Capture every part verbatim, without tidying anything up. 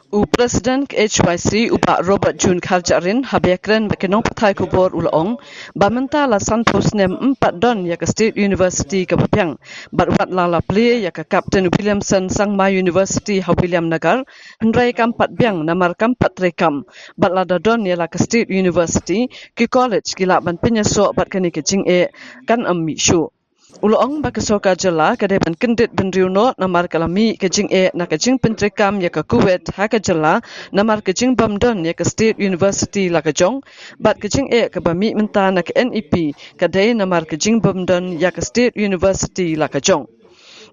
U President ka H Y C, u Bah Robert June Kharjahrin, haba ïakren bad ki nongpathai khubor u la ong ba mynta la sanphew snem ym pat don ïa ka State University kaba biang, bad wat la la plie ïa ka Captain Williamson Sangma University ha Williamnagar, hynrei kam pat biang namar kam pat treikam. Bad lada don ïa la ka State University, ki college ki lah ban pynïasoh bad kane ka jingeh kan ym mih shuh. U la ong ba ka sorkar jylla ka dei ban kyndit bynriew noh namar ka la mih ka jingeh na ka jingpyntreikam ïa ka Kuwait ha ka jylla namar ka jingbym don ïa ka State University la ka jong, bad ka jingeh kaba mih mynta na ka N E P ka dei namar ka jingbym don ïa ka State University la ka jong.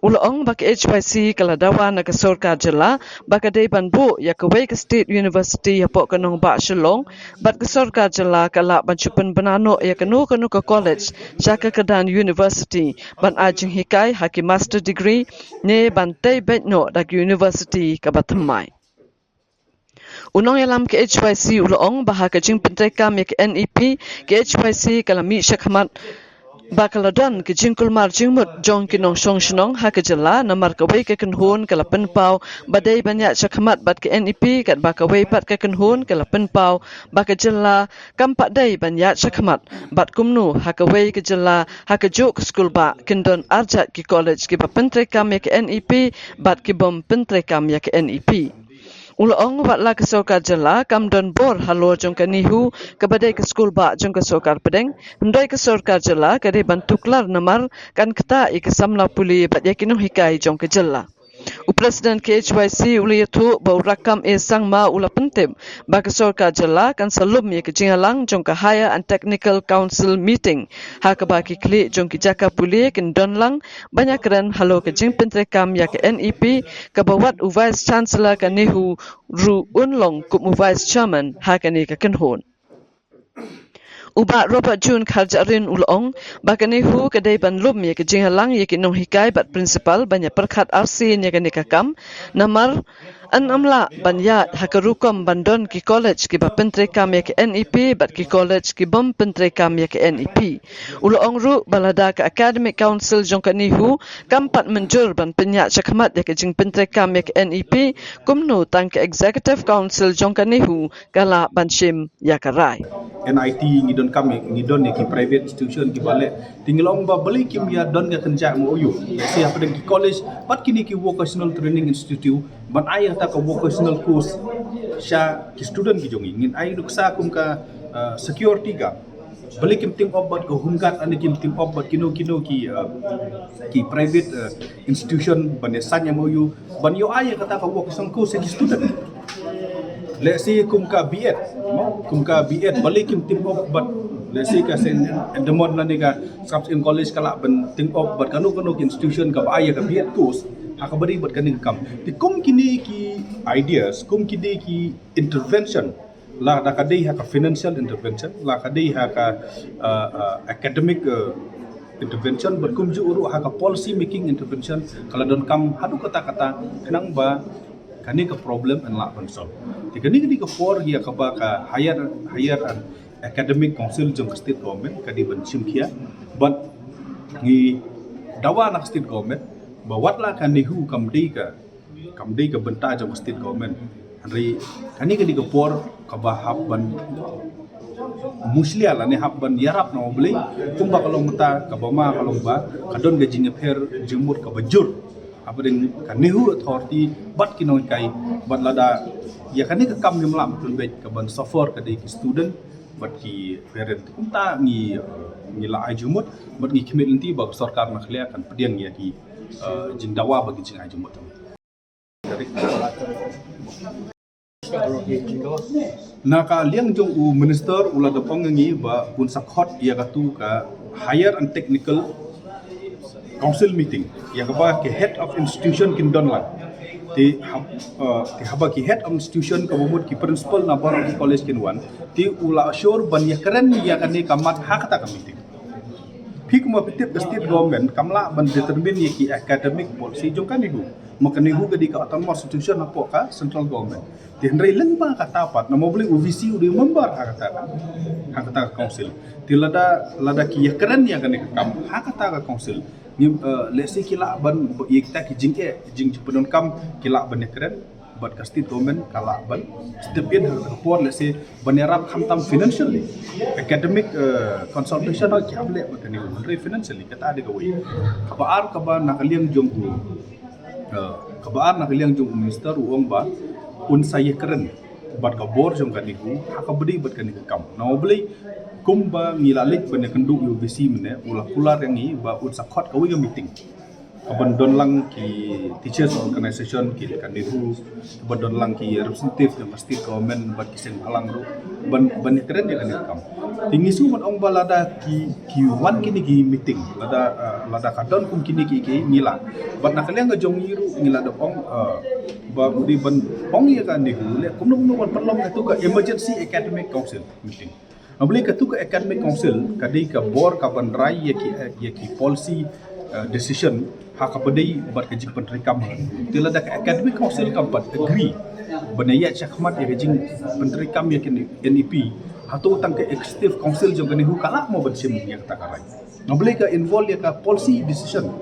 U la ong ba ka H Y C ka la dawa na ka sorkar jylla ba ka dei ban buh ïa kawei ka State University hapoh ka nongbah Shillong, bad ka sorkar jylla ka lah ban shu pynbna noh ïa kano kano ka college sha ka kyrdan university ban ai jinghikai ha ki master degree, ne ban tei beit noh da ki university kaba thymmai. U nongïalam ka H Y C u la ong ba ha ka jingpyntreikam ïa ka N E P, ka H Y C ka la mih shakhmat ba ka la don ka jingkulmar jingmut jong ki nongshong shnong ha ka jylla namar kawei ka kynhun ka la pynpaw ba dei ban ïaid shakhmat bad ka N E P, katba kawei pat ka kynhun ka la pynpaw ba ka jylla kam pat dei ban ïaid shakhmat, bad kumno ha kawei ka jylla ha kajuh ka skulbah kin don arjat ki college kiba pyntreikam ïa ka N E P bad kibym pyntreikam ïa ka N E P. U la ong wat la ka sorkar jylla kam don bor halor jong ka NEHU kaba dei ka skulbah jong ka sorkar pdeng, hynrei ka sorkar jylla ka dei ban tuklar namar kan ktah ïa ka samla pule bad ïa ki nonghikai jong ka jylla. U President ka H Y C u la ïathuh ba u Rakkam A Sangma u la pyntip ba ka sorkar jylla kan sa lum ïa ka jingïalang jong ka Higher and Technical Council meeting, ha kaba ki khlieh jong ki jaka pule kin don lang ban ïakren halor ka jingpyntreikam ïa ka N E P, kaba wat u Vice Chancellor ka NEHU ruh un long kum u Vice Chairman ha kane ka kynhun. U Bah Robert June Kharjahrin u la ong ba ka NEHU ka dei ban lum ïa ka jingïalang ïa ki nonghikai bad principal ban ïa pyrkhat arsien ïa kane ka kam, namar yn ym lah ban ïaid ha ka rukom ban don ki college kiba pyntreikam ïa ka N E P bad ki college kibym pyntreikam ïa ka N E P. U la ong ruh ba lada ka Academic Council jong ka NEHU kam pat mynjur ban pynïaid shakhmat ïa ka jingpyntreikam ïa ka N E P, kumno tang ka Executive Council jong ka NEHU ka lah ban shim ïa ka rai. N I T ngi don kam, ngi don ïa ki private institution kiba leh. Te ngi la ong ba balei kim ïa don ka kynja M O U, lehse hapdeng ki college bad kine ki vocational training institute, ban ai ïa kata ka vocational course sha ki student ki jong ngi. Ngin ai nuksa kum ka, uh, security guard. Balei kim team up bad ka Home Guard, lane kim team up bad kino kino ki, uh, ki private, uh, institution ban ïa sign M O U ban ïoh ai ïa kata ka vocational course ïa ki student. Lehse kum ka B Ed, no? Kum ka B Ed, balei kim team up bad, lehse ka Saint Edmund lane ka Sacred Heart College ka lah ban team up bad kano kano ki institution kaba ai ïa ka B Ed course ha kaba ïadei bad kane ka kam. Te kum kine ki ideas, kum kine ki intervention, la da ka dei ha ka financial intervention, la ka dei ha ka, uh, uh, academic, uh, intervention, bad kumjuh ruh ha ka policy making intervention, ka la donkam haduh katta katta khnang ba kane ka problem yn lah ban solve. Te kane ka dei ka por ïa kaba ka Higher, Higher and Academic Council jong ka State Government ka dei ban shim khia, bad ngi dawa na ka State Government ba wat la ka NEHU kam dei ka kam dei ka bynta jong ka State Government. Hynrei kane ka dei ka por kaba hap ban mushlia lane hap ban ïarap na U Blei, kumba ka long mynta kaba ma ka long ba ka don ka jingïapher jingmut kaba jur hapdeng ka NEHU Authority bad ki nonghikai, bad lada ïa kane ka kam ngim lah ban pynbeit, ka ban suffer ka dei ki student bad ki parent. Kumta ngi, ngi la ai jingmut bad ngi khmih lynti ba ka sorkar na khlieh kan pdiang ïa ki, uh, jingdawa bad ki jingai jingmut. Na ka liang jong u minister u la da ong ïa ngi ba un sa khot ïa katu ka Higher and Technical Council meeting ïa kaba ki head of institution kin don lang. Te hab-, uh, te haba ki head of institution kaba mut ki principal na baroh ki college kin wan, te u la assure ban ïakren ïa kane ka mat ha kata ka meeting. Phi kumba phi tip ka State Government kam lah ban determine ïa ki academic policy jong ka NEHU. Ma ka NEHU ka dei ka autonomous institution hapoh ka Central Government. Te hynrei lyngba kata pat, namar balei u V C u dei member ha kata ka, ha kata ka council. Te lada, lada ki ïakren ïa kane ka kam ha kata ka council, ngim, eh, lehse ki lah ban, ïa kita ki jingeh, jing, jingpyndonkam ki lah ban ïakren. But ka state government ka lah ban step in ha ka por, let's say, ban ïarap khamtam financially. Academic uh, consultation hok ki hap leh bad ka NEHU, hynrei financially kata dei kawei. Kaba ar kaba na ka liang jong u uh, kaba ar na ka liang jong u minister u ong ba un sa ïakren bad ka bor jong ka NEHU ha kaba dei bad kane ka kam. Namar balei, kumba ngi la leit ban ïakynduh ïa u VC mynne, u la kular ïa ngi ba un sa khot kawei ka meeting kaban don lang ki teachers organization, ki ka NEHU, kaban don lang ki representative jong ka state government bad ki seng bhalang ruh ban ban ïakren ïa kane ka kam. Te ngi sngew ban ong ba lada ki ki wan kine ki meeting, lada uh, lada ka don kum kine ki ki ngi la, bad na ka liang ka jong ngi ruh ngi la da ong uh, ba u dei ban ong ïa ka NEHU leh kumno kumno ban pynlong katu ka emergency academic council meeting. Namar balei, katu ka academic council ka dei ka bor kaban rai ïa ki ïa ki policy uh, decision ha kaba dei bad ka jingpyntreikam. Te lada ka academic council kam pat agree ban ïaid shakhmat ïa ka jingpyntreikam ïa ka NEP, hato tang ka executive council jong ka NEHU ka lah mo ban shim ïa kata ka rai? Namar balei, ka involve ïa ka policy decision.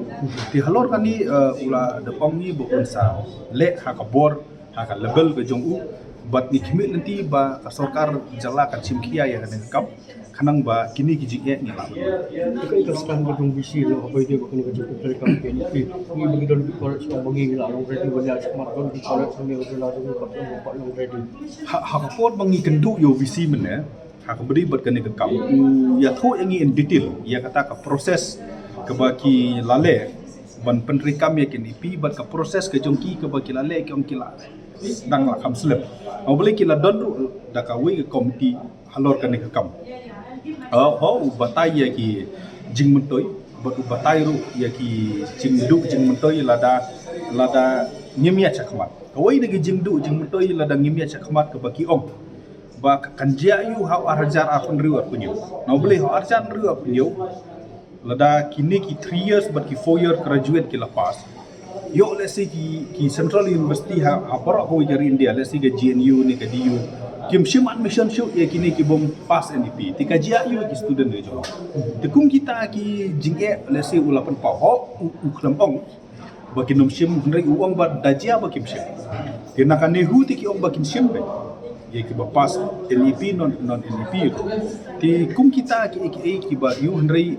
Te halor kane uh, u la da ong ngi ba un sa leh ha ka bor, ha ka level ka jong u, bad ngi khmih lynti ba ka sorkar jylla kan shim khia ïa kane ka kam, khnang ba kine ki jingeh ngi lah ban. Ka ka stan ka jong VC lo ha bai de ba kane ka jingpyntreikam ka NEP. Ngi ba ngi don ki college ka ba ngi ngi la long ready ba ngi la shim don ki college ka ngi la jong ka long ready. Ha ha ka por ba ngi kynduh ïa u VC mynne ha kaba dei bad kane ka kam, u ïathuh ïa ngi in detail ïa kata ka process kaba ki la leh ban pyntreikam ïa ka NEP bad ka process ka jong ki kaba ki la leh, ki ong ki la dang la kham slem. Namar balei, ki la don ruh da kawei ka committee halor kane ka kam. Uh, ho u batai ïa ki jingmyntoi bad u batai ruh ïa ki jingduh jingmyntoi lada lada ngim ïaid shakhmat. Kawei na ki jingduh jingmyntoi lada ngim ïaid shakhmat kaba ki ong ba ka kan jia ïa u ha u ar hajar arphew hynriew arphew hynñiew. Namar balei, ha u ar hajar arphew hynriew arphew hynñiew, lada kine ki three years bad ki four year graduate ki la pass, ïoh let's say ki ki central university ha ha baroh kawei ka ri India, let's say ka GNU ne ka DU, kim shim admission shuh ïa kine ki bym pass NEP. Te ka jia ïa u ki student ka jong u. Te kum kita ki jingeh, let's say, u la pynpaw, ho u u khlem ong ba kin ym shim, hynrei u ong ba da jia ba kim shim. Te na ka NEHU te ki ong ba kin shim beit ïa kiba pass NEP, non non NEP. Te kum kita ki ki ki ba ïoh, hynrei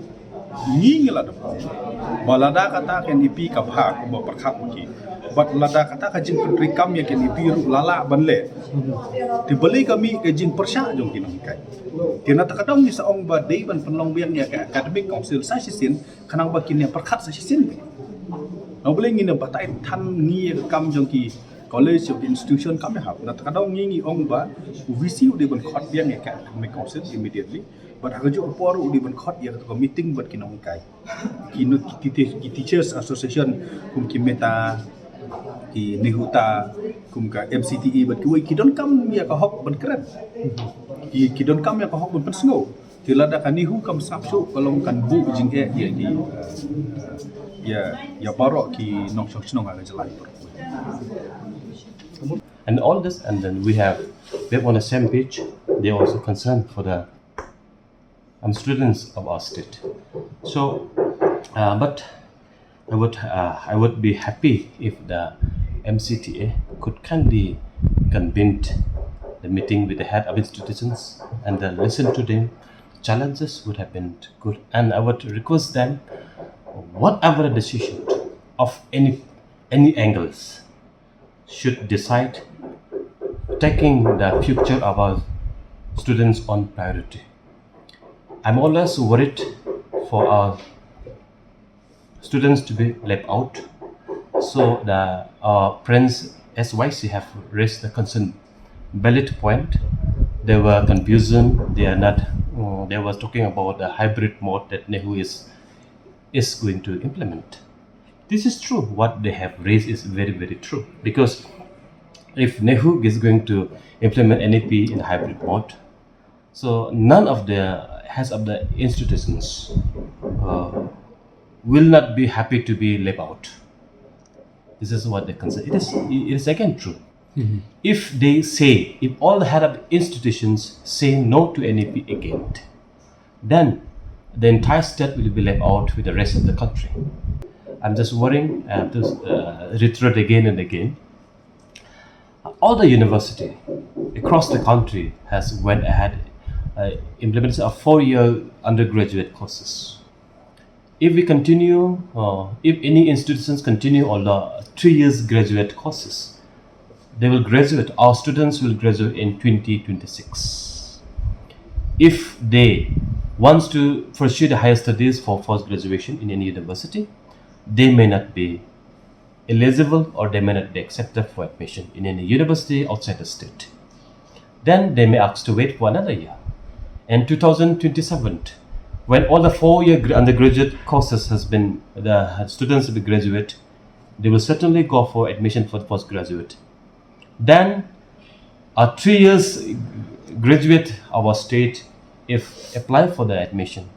ngi ngi la da ong ba lada kata ka NEP ka bha kumba pyrkhat ma ki, bad lada kata ka jingpyntreikam ïa ka NEP ruh la lah ban leh, te balei ka mih ka jingpyrshah jong ki nonghikai? Te na kata ka daw ngi sa ong ba dei ban pynlong biang ïa ka academic council sa shisien, khnang ba kin ïa pyrkhat sa shisien beit. Namar balei, ngin ïa batai than ngi ïa ka kam jong ki college, jong ki institution, kam ïa hap. Na kata ka daw ngi ngi ong ba u VC u dei ban khot biang ïa ka academic council immediately. Bad ha kajuh ka por u dei ban khot ïa ka meeting bad ki nonghikai, ki no- ki, teachers association, kum ki META, ki NEHUTA, kum ka MCTA, bad kiwei ki donkam ïa ka hok ban kren, ki ki donkam ïa ka hok ban pynsngew. Te lada ka NEHU kam sngap shuh, ka long kan buh jingeh ïa ki, ïa ïa baroh ki nongshong shnong ha ka jylla. And all this, and then we have, we're on the same page. They're also concerned for the um, students of our state. So, uh, but I would, uh, I would be happy if the MCTA could kindly convene the meeting with the head of institutions and then listen to them. Challenges would have been good, and I would request them, whatever the decision of any any angles, should decide taking the future of our students on priority. I'm always worried for our students to be left out. So the uh, friends S Y C have raised the concern, valid point. There were confusion. They are not. Uh, they was talking about the hybrid mode that NEHU is is going to implement. This is true. What they have raised is very, very true. Because if NEHU is going to implement NEP in hybrid mode, so none of the heads of the institutions uh, will not be happy to be left out. This is what they consider. It is, it is again true. If they say, if all the head of institutions say no to NEP again, then the entire state will be left out with the rest of the country. I'm just worrying, I have to uh, reiterate again and again. All the university across the country has went ahead, uh, implemented a four-year undergraduate courses. If we continue, uh, if any institutions continue on the three years graduate courses, they will graduate, our students will graduate in twenty twenty-six. If they wants to pursue the higher studies for post graduation in any university, they may not be eligible or they may not be accepted for admission in any university outside the state. Then they may ask to wait for another year. In two thousand twenty-seven, when all the four-year gra- undergraduate courses has been, the students will be graduate, they will certainly go for admission for the postgraduate. Then a three years graduate of our state, if apply for the admission,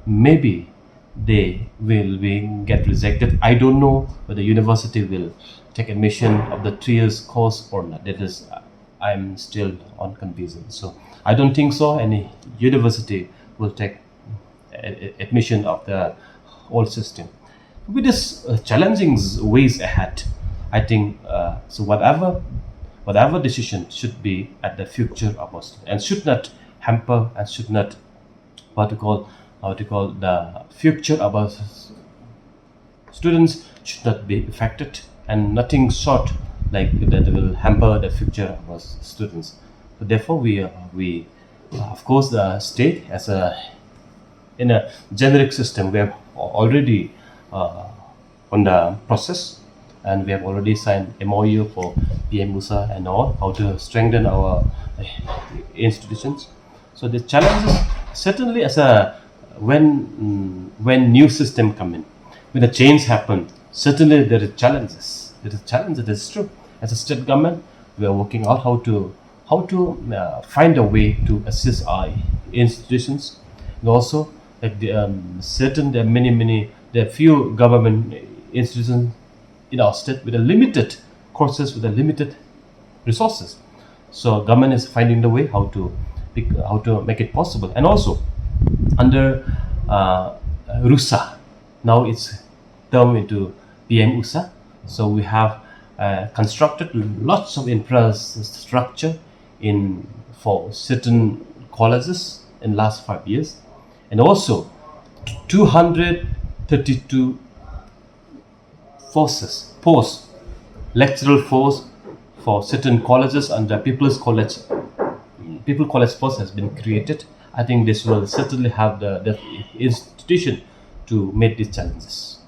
maybe they will be get rejected. I don't know whether university will take admission of the three years course or not. That is, I'm still on confusion. So I don't think so any university will take a- a- admission of the old system. With this, uh, challenging ways ahead, I think, uh, so whatever whatever decision should be at the future of us and should not hamper and should not, what to call, how to call, the future of our s- students should not be affected, and nothing short like that will hamper the future of our s- students. So therefore, we uh, we uh, of course, the state as a in a generic system, we have already uh, on the process, and we have already signed M O U for P M USA and all, how to strengthen our uh, institutions. So the challenges, certainly, as a when mm, when new system come in, when the change happen, certainly there is challenges. There is challenges. That is true. As a state government, we are working out how to how to uh, find a way to assist our institutions. And also, like the, um, certain, there are many many there are few government institutions in our state with a limited courses, with a limited resources. So government is finding the way how to pick, how to make it possible. And also under uh, RUSA, now it's turned into P M USA. So we have uh, constructed lots of infrastructure in for certain colleges in last five years, and also two hundred thirty-two forces, posts, lectural force for certain colleges under People's College. People College Force has been created. I think this will certainly have the, the institution to meet these challenges.